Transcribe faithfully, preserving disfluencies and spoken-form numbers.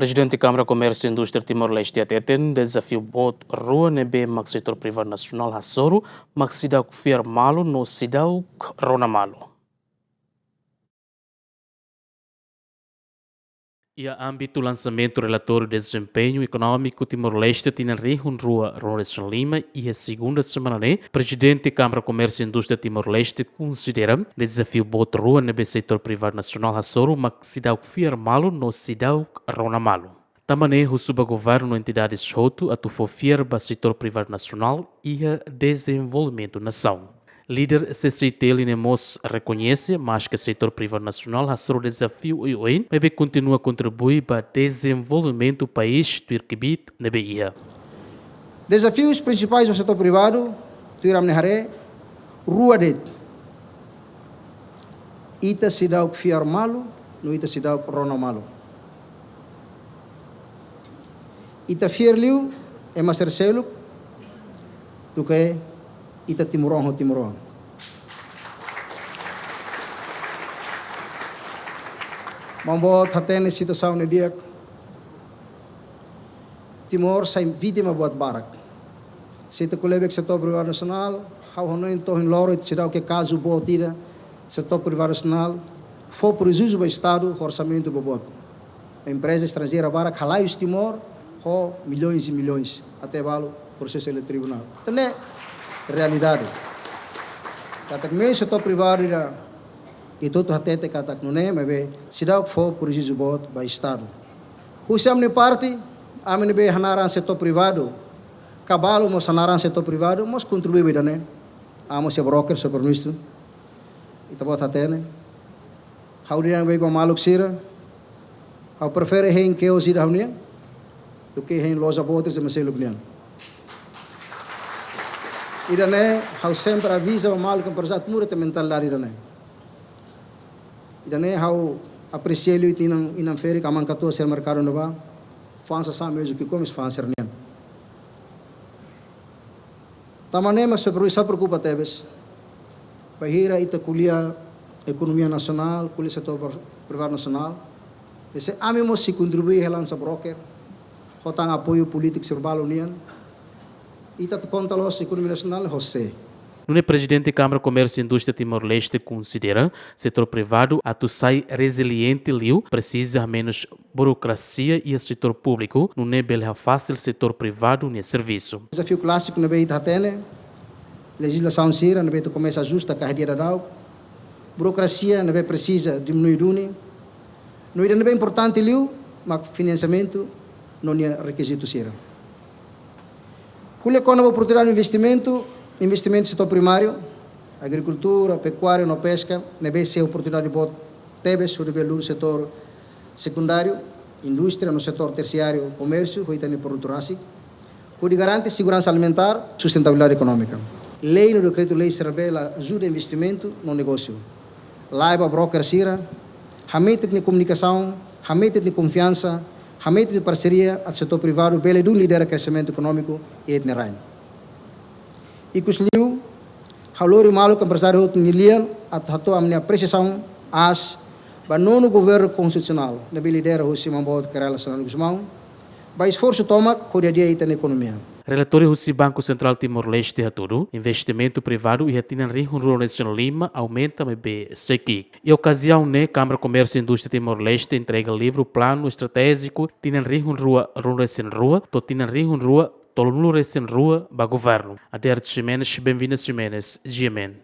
Prezidente Kámara Komérsiu Indústria Timor-Leste hateten dezafiu boot rua ne'ebé mak setór privadu nasionál hasoru mak seidauk fiar malu no seidauk rona malu. Iha ámbitu lansamentu relatóriu dezempeñu ekonómiku Timor-Leste tinan rihun rua ruanulu-resin-lima iha segunda semana ne'e, Prezidente Kámara Komérsiu Indústria Timor-Leste konsidera dezafiu boot rua ne'ebé setór privadu nasionál hasoru mak seidauk fiar malu no seidauk rona malu. Tanba ne'e husu ba governu no entidades hotu atu fó fiar ba setór privadu nasionál iha dezenvolvimentu nasaun. Líder C C I T L ne'e mós rekoñese maske setór privadu nasionál hasoru dezafiu oioin, maibé kontinua kontribui ba dezenvolvimentu país tuir kbiit ne'ebé iha. Dezafius prinsipais ba setór privadu, tuir ami-nia haree, rua de'it. Ita seidauk fiar malu, no ita seidauk rona malu. Ita fiar liu ema sira seluk duké ita timoroan ho timoroan. Maun Boot hatene situasaun ne'e di'ak. Timor sai vítima buat barak. Se ita ko'alia ba setór privadu nasionál, ha'u hanoin to'o ohin loron ita seidauk iha kazu boot ida, setór privadu nasionál fó prejuízu ba Estadu, orsamentu boboot. Empreza estranjeira barak halai husi Timor ho milhões e milhões, até balu prosesu iha tribunál. Entaun ne'e realidade. Katak meiu setór privadu ida, ita hotu hatete katak nune'e, maibé seidauk fó prejuízu boot ba Estadu. Husi ami-nia parte, ami ne'ebé hanaran setór privadu, ka balu mós hanaran setór privadu, mós kontribui ba ida-ne'e. Ami mós iha broker, señór Primeiru-Ministru. Ita-boot hatene. Ha'u dehan ba maluk sira, ha'u prefere hein kios ida ha'u-nian duké hein loja boot ida ema seluk nian. Ida-ne'e ha'u sempre aviza ba maluk emprezáriu atu muda ita mentalidade ida-ne'e. Ida-ne'e ha'u apresia liu ita inan, inan ferik, aman katuas sira merkadu ne'ebá, fa'an sasán mezmu ki'ikoan mós fa'an sira-nian. Tanba ne'e mak señór Primeiru-Ministru preokupa tebes. Bainhira ita ko'alia ekonomia nasionál, ko'alia setór privadu nasionál, se ami mós sei kontribui hela hanesan broker, ho tan apoiu polítiku sira balu nian, ita atu konta loos ekonomia nasionál ho sé. Nune'e Prezidente Kámara Komérsiu Indústria Timor-Leste konsidera setór privadu atu sai reziliente liu, presiza hamenus burokrasia iha setór públiku, nune'e bele hafasil setór privadu nia servisu. Dezafiu klásiku ne'ebé ita hatene, lejizlasaun sira ne'ebé ita komesa ajusta ka hadi'a daudaun, burokrasia ne'ebé presiza diminui duni, no ida ne'ebé importante liu mak finansiamentu no nia rekizitu sira. Ko'alia kona-ba oportunidade investimentu, investimentu setór primáriu, agrikultura, pekuária no peska, ne'ebé sei oportunidade boot tebes hodi bele lutu setór sekundáriu, indústria no setór tersiáriu, komérsiu, ho ita-nia produtu rasik, hodi garante seguransa alimentár, sustentabilidade ekonómika. Lei no dekretu-lei sira ne'ebé la ajuda investimentu no negósiu. Laiha ba broker sira, hametin ita-nia komunikasaun, hametin ita-nia konfiansa, hametin ita-nia parseria, atu setór privadu bele duni lidera kreximentu ekonómiku iha ita-nia rain. Ikusliu, ha'u lori maluk emprezáriu hotu nia lian atu hato'o ami-nia apresiasaun aas ba nonu governu konstitusionál ne'ebé lidera husi Maun Boot Kay Rala Xanana Gusmão, ba esforsu tomak hodi hadi'a ita-nia ekonomia. Relatóriu husi Banku Sentrál Timor-Leste hatudu, investimentu privadu iha tinan rihun rua resin lima aumenta maibé sei ki'ik. Iha okaziaun ne'e, Kámara Komérsiu Indústria Timor-Leste entrega livru Planu Estratéjiku tinan rihun rua ruanulu-resin-rua to'o tinan rihun rua tolunulu-resin-rua ba governu. Adérito Ximenes, Benvinda Ximenes, G M N.